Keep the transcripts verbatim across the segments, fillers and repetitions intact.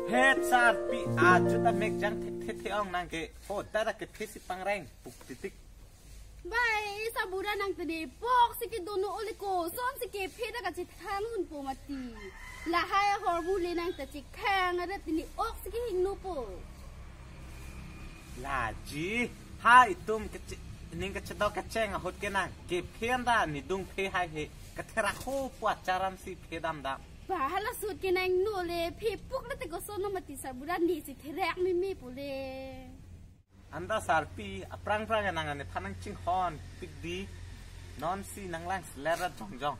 He Sarpi, ajut amek jang thek the the ong nang ke. Ho, ta ta kephe si pangreng puk titik. Bai, Sarbura nang tene pok si kedo non ole koson si kephe ta kachethan unpo mati. Lahai ahormu le nang ta chekhang ada tene ok si kehingno po. Laji, ha itum kece-, ning kachedok kecheng ahut ke nang kephe anda nidung phe hai he. Katherak ho pu acharan si phe damdam. Ba hala sut ke nang no le phe puk le te koson no mati Sarbura ni si therak meme po le. Anda Sarpi, aphrang phrang nang anephan nang chinghon pik di. Non si nang lang selera jongjong.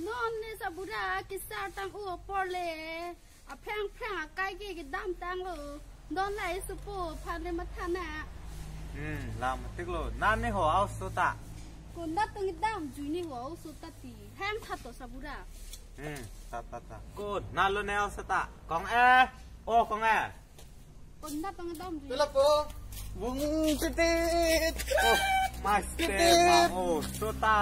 Non ne Sarbura kesar tang u apor le. Aphrang phrang akai ke kedam tanglo. Non lai supo phan le matha na. Hmm, lam matik lo. Nan ne ho au sota. Konat tong dam jui ne ho au sota ti. Hang tha to Sarbura. Hmm, ta ta ta. Konat lo ne au sota. Kong eh. Oh, kong eh. Konat tong dam jui. Pila po? Bung titit. Oh, master Titit. Mang, oh, sota.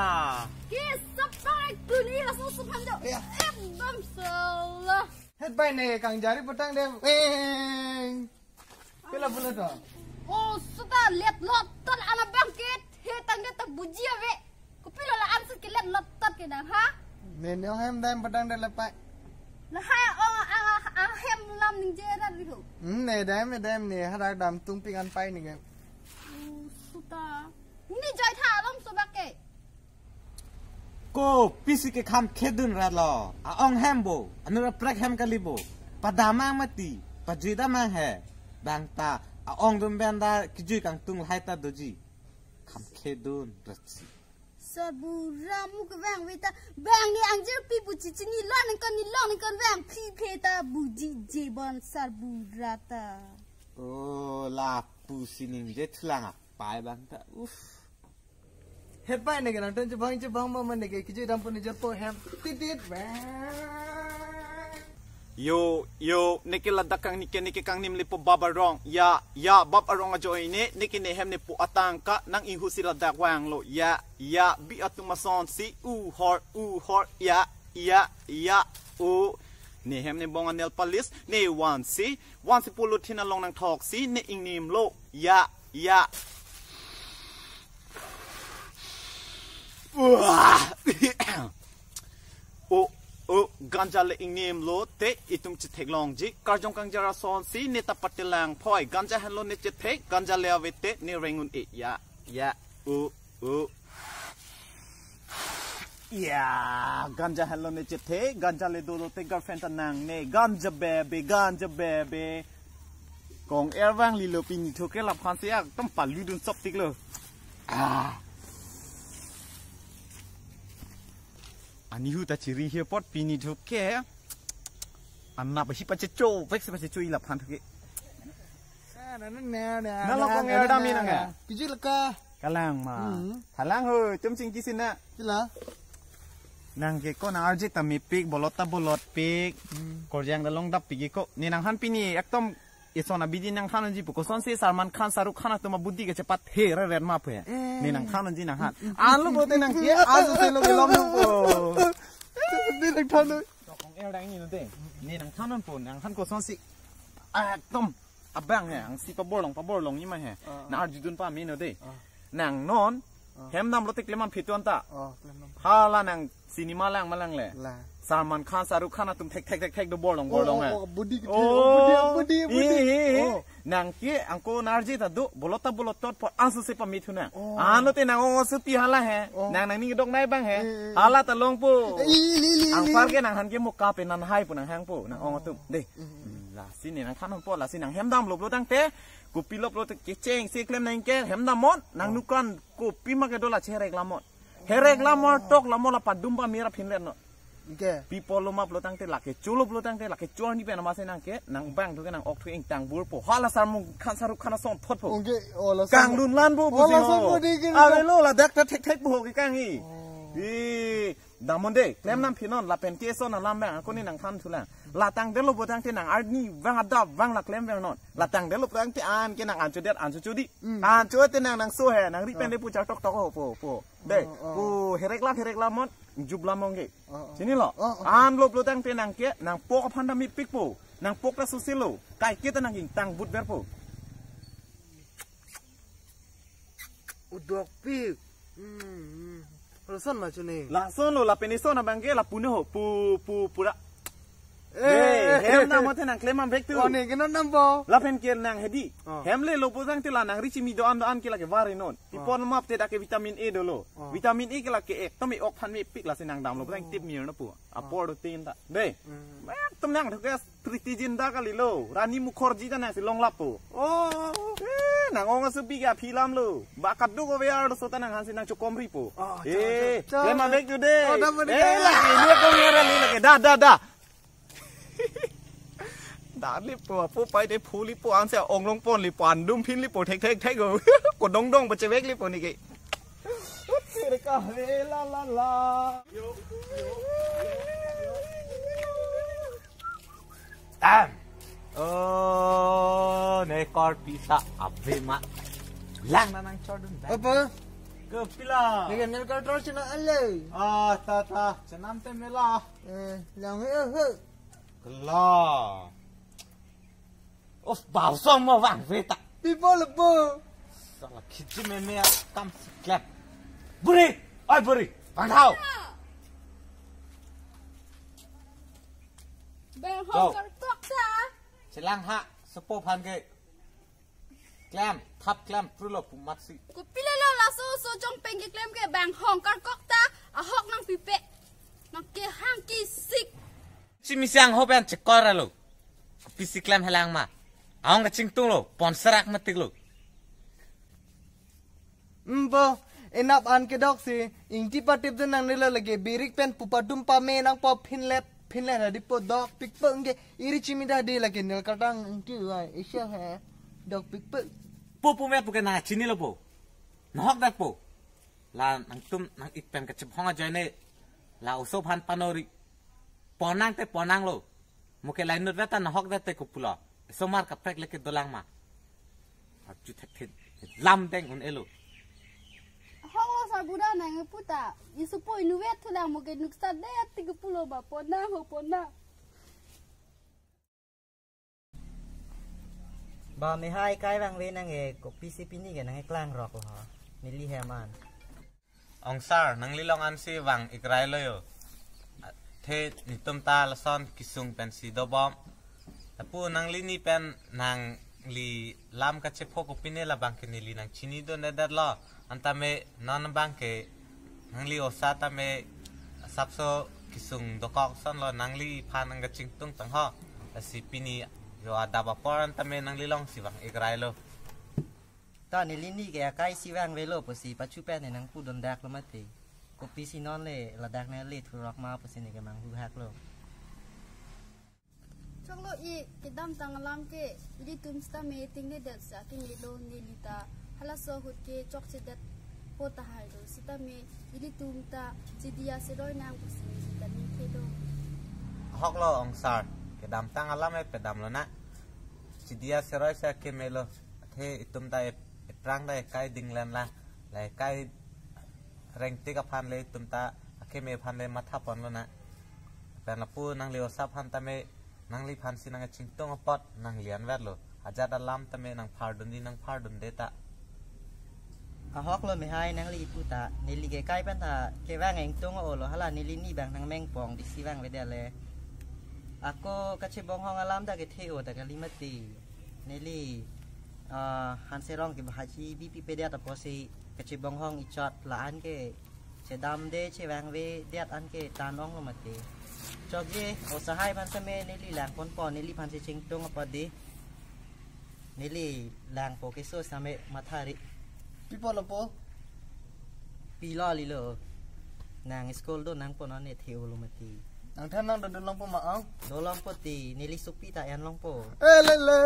Ke sapai tuni laso suphan do. Ya. Ekdom salah. Het bai ne kang jari putang de. Weng. Pila pula to? Oh, sota let lot ton ana bangket. He tang de ta buji ave. Kopilo la answer ke let lot tot ke nang ha? Ne ne hem dam putang de lepai. Lahai ong ang ahem lam ningje rat riho. Hmm, ne dam, ne dam, ne harak dam tung pik an pai ni ke. Oh, sota. Ni jai tha alam so bak ke. Kopisi ke kham khedun rat lo. A-ong hem bo, anura prek hem kali bo. Padamang mati, pajui damang he. Bang ta, a-ong dum benda kijui kangtung lahai ta doji. Kham khedun rat si. Sarbura mu ke vang veta, vang ni angjir pi pu chichi ni lo nang kon ni lo nang kon vang phi phe ta buji jebon Sarbura ta. Oh, lapu sining je thulang apai bang ta. Uff. Het pai ne ke nang ton chubang chubang ma man ne ke kiji dam pu ne jor po hem. Titit. Yo, yo, ne ke ladak kang ni ke ne ke kangnim le po bap arong. Ya, ya, bap arong ajoine, ne ke ne hem ne po atangka, nang inghu si ladak vanglo. Ya, ya, bi atum ason si, u hor, u hor, ya, ya, ya, u. Ne hem ne bong a nail polish, ne van si, van si polythene along nang thok si, ne ingnim lo. Ya, ya. Uah. O, o, ganja le ingnim lo te itum chethek longji, karjong kangjar ason si ne ta patelang phoi, ganja henlo ne chethek, ganja le ave te ne rengun e, ya, ya, o, o. Ya, ganja henlo ne chethek, ganja le dolo te girlfriend ta nang ne, ganja baby, ganja baby. Kong er vangli lo pini thu ke laphan si ekdom palu dun sop tik lo. Ah. Ani hu ta chiri he pot pini thu ke. Anna pa hi pachecho, vek si pachecho i laphan thu ke. Na lo kong er dam ni nang ya. Kiji laka. Kalang ma. Hmm. Kalang ho, chum ching kisin na. Kila. Nang ke ko nang arje ta mepik, bolot ta bolot pik. Hmm. Korjang da long dap pik ko. Ne nangphan pini ekdom ison abidi nangthan unji pu koson si Salman Khan, Shahrukh Khan atum abudi ke chepat he re ren ma pu he. Eh. Ne nangthan unji nangphan. Anlo bote nang ke azu se lo ke long nang po. Ne nangthan un. Kong er dam ni no de. Ne nangthan un po, nangphan koson si. Ekdom abang he, ang si pabor long, pabor long ni ma he. Ah. Na arjudun pame no de. Ah. Nang non, ah, hem dam lo te klem an phi tu anta. Oh, klem an. Hala nang cinema lang ma lang le. La. Salman Khan, Shahrukh Khan atum thek thek thek thek do bor long, bor long he. Oh, oh, body ke, oh, body, oh, body, body. Eh, eh, eh. Oh. Nang ke angko narji ta do, bolot ta bolot tot po asu se pame thu nang. Oh. Ano te nang ong asu pi hala he. Oh. Nang nangning dok nai bang he. Eh, eh, eh. Hala ta long po. Eh, li, li, li. Angpar ke nangphan ke mo kape nanghai po nanghang po, nang ong atum. De. Mm. Lasi ne nangthan un po, lasi nang hem dam lo pulo tangte, kopi lo pulo te kecheng si klem nang ke hem dam non, nang, oh, nukan kopi ma kedo la cherek lamon. Herek lamon, oh, tok lamon la padum ba mira phin len non. Ke. Pi pulo ma pulo tangte la kecho lo pulo tangte la kecho ni pen ma se nang ke, nang bang thu ke nang ok thu ingtang bur po. Hala Salman Khan, Shahrukh Khan ason thot po. Oke, oh, la kang Salman. Dun lan po, oh, la pusi Salman ho. Di ke. Ave lo ladak ta thek thek po ke kang hi. Oh. Hi. Damon de, klem nam phi non, lapen ke son alam bang, ako ne nangthan thu lang. La tangdet lo pulo tangte nang arni vang adap vang la klem vang non. La tangdet lo pulo tangte an ke nang ancho det, ancho cho di. Mm. Ancho te nang nang so he, nang ri pen, oh, de pu char tok tok ho po, po. De, oh, oh, pu herek lam, herek lamon. Jublam ong ke. Oh, oh. Chinilo? Oh, oh. An lo pulo tangte nang ke, nangpok aphan ta mepikpo. Nangpok ta sosilo. Kaike ta nang ingtang but verpo. Udok pik. Hmm, hmm. Lason ma chune. Lason lo, lapen ison abang ke, lapu ne ho. Pu, pu, pura. Eh, hem na mate nang klem am vek tu. Oh, ne ke non nam bo. Lapen ke nang hedi. Oh. Hem le lo pulo tangte la nang richi mi do-an do-an ke lake vari non. Pi Oh. pon map te dak ke vitamin A dolo. Oh. Vitamin A ke lake ekdom e-ok aphan mepik, lasi nang damlo pulo tang Oh. tip mir na pu. Oh. Apor do tin ta. Dei. Hmm. Ekdom nang thok ke Preeti Zinta kalilo. Rani Mukherjee ta nangsi longlappo. Oh. Eh, nang ong asupi ke aphi lam lo. Ba kaduk ove arloso ta nang hansi nang chokom ripo. Oh, Eh, cha, cha, cha. Klem am vek tu dei. Oh, da, da, Eh, da. lake, ini aku ngerali lake. Da, da, da. Dali po, apo pai de phuli po, ansi ong long pon li po, andum phin li po, thek, thek, thek, oh. Ko dong dong, pachevek li po ni ke. Sirka, eh, la, la, la. Tam. Oh, ne kor pisa abima. Lang na nang chordun bang. Apa? Ke pila? Neke nel kar tor china ale. Ah, ta, ta. Chenam te mela. Eh, lang he, he. Kela. Os, bau song mo vangve ta. Pi po lapu. Sala khichi meme kam si klem. Buri, oi buri, bang thau. Bang Go. Hong kar tok ta. Chelang ha, sepo phan ke. Klem, thap klem, prulo pumat si. Kopilo laso so chong peng keklem ke bang Hong kar kok ta, ahok nang pipe. Nang ke hang ki sik. Chimisiang ho pen chekor alo. Pisi klem helang ma. Ahong kachingtung lo, pon serak matik lo. Mbo, enap an kedok si, ingti patip tu nang nilo lake birik pen pupa dum pame nang po phinlet, phinlet hadi po dok pikpo nge iri chimi dah di lake nil kartang ingti uai, isya he, dok pikpo. Po po me po ke nang chinilo po. Nahok dak po. La nangtum nang ik pen kachep hong ajoine. La oso phan panori. Ponang te ponang lo. Mo ke lainut veta nahok veta ke pulo. Somar kaprek leke dolang ma. Arju thek thek. Lam deng un-elo. Hong lo sarbura nang puta. Isu po inuvet thulang mo ke nuksa det ti ke pulo ba ponang ho ponang. Ba mehai kai vangve nang e kopisi pini ke nang e klang rok lo. Neli hem an. Ong sar, nangli long ansi vang ik rai lo yo. Athe netum ta lason kesung pensi dobom. Lapu nangli ni pen nangli lam kachepho kopine labang ke neli nang chinidundedet lo. Anta me non abang ke nangli osa ta me asapso kesung dokok ason lo, nangli phan nang kachingtung tang ho. Lasi pini yo adap apor anta me nangli long si vang ik rai lo. Ta neli ni ke akai si vangve lo pusi pachu pen ne nang pudun dak lo mati. Kopisi non le ladak ne le thurok ma pusi ne ke manghu hak lo. Choklo i kedamtang alam ke ilitum sitame tingnedet sa ke nelo neli ta halaso ahut ke chokchedet po tahai lo sitame ilitum ta chidi-a seroi nang pusi neli ta ningke do. Ahok lo ong sar, kedamtang alam e pedam lo na. Chidi-a seroi sa ke melo. Athe itum ta ep-, eprang ta ekai dinglen la, la ekai rengtik aphan le itum ta akeme aphan le matha pon lo na. Pen lapu nangli osa aphan ta me nangli aphan si nang kachingtung apot nang lian ver lo. Ajat alam ta me nang phardun di nang phardunde ta. Ahok lo mehai nangli ipu ta, neli ke kai pen ta kevang engtung o lo hala neli ni bang nang mengpong di si vangvedet le. Ako kachebong hong alam ta kethe o ta kali mati. Neli, ah, hanserong ke bahaji bipi pedet apotsi kachebong hong ichot la-an ke chedamde chevangvedet an ke tan ong lo mati. Chokje, osahai aphan tame neli lang ponpo, neli aphan si chingtung apot di. Neli langpo keso sitame matha ri. Pi po lo po? Pilo lilo. Nang school do nang po non ne the o lo mati. Nang than nang dodun long po ma ang? Do long po ti, neli supi ta en long po. Eh, le, le.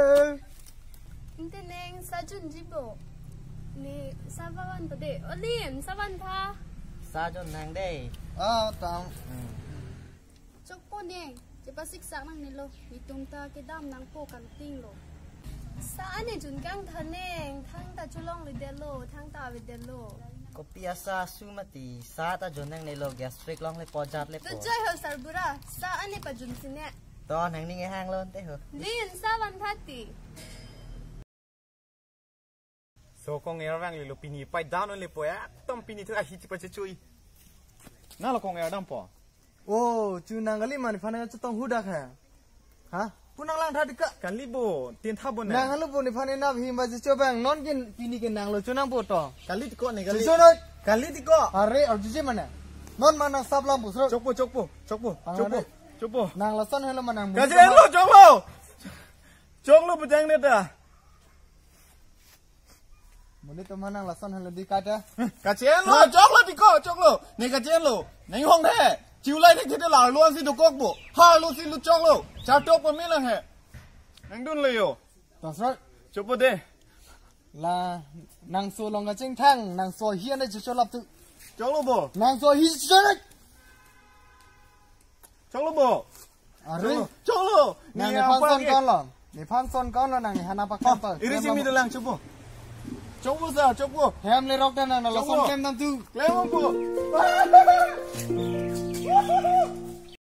Ingte neng sajun jibo. Ni savan ta de. Olim, savan tha. Sajun nang de. Ah, tang. Hmm. Chokpo neng, chepasik sak nang nelo. Netum ta kedam nang po kanting lo. Sa ane jun kang tha neng, thang ta cholongledet lo, thang ta avedet lo. Kopi asa asu mati, sa ta jonang nelo, gastric longle po, jat le po. To jai ho sarbura, sa ane pajun sine. To nangning ehang lo ante ho. Lin sa van thati. So kong er vang lelo pini pai down le po ya. Tom pini thu ahi chipa chuchui. Na lo kong er dam po. Oh, chu nang kali mani phane chu tong hudak hai. Ha? Pu nang lang tha dika. Kali bo, tin tha bo ne. Nang halo bo ni phane na him ba chu bang non kin pini ke nang lo chu nang po to. Kali ko ne kali. Chu no. Kali ko. Are, ar chu mane. Non mana sap lam busro. Chokpo, chokpo, chokpo, Ang chokpo, ane. Chokpo. Nang lason helo manang. Kaje lo choklo. Choklo bujang ne ta. Muli to manang lason helo di kata. Kache lo, choklo tiko, choklo. Ne kache lo. Neng hong the. Chiulai thek thek la lo ansi dokok bo. Ha lo si lo choklo. Cha tok pa milang he. Nang dun le yo. That's right. Chokpo de. La nang so long kaching thang, nang so hi ane chocholap tu. Choklo bo. Nang so hi chocholap. Choklo bo. Are. Choklo. Choklo. Nang ne phan son kon lo. Ne phan son kon lo nang ne hana pak kan pa. Iri simi dolang chokpo. Chokpo sa, chokpo. Hem le rok dan nang lason klem dan tu. Klem po.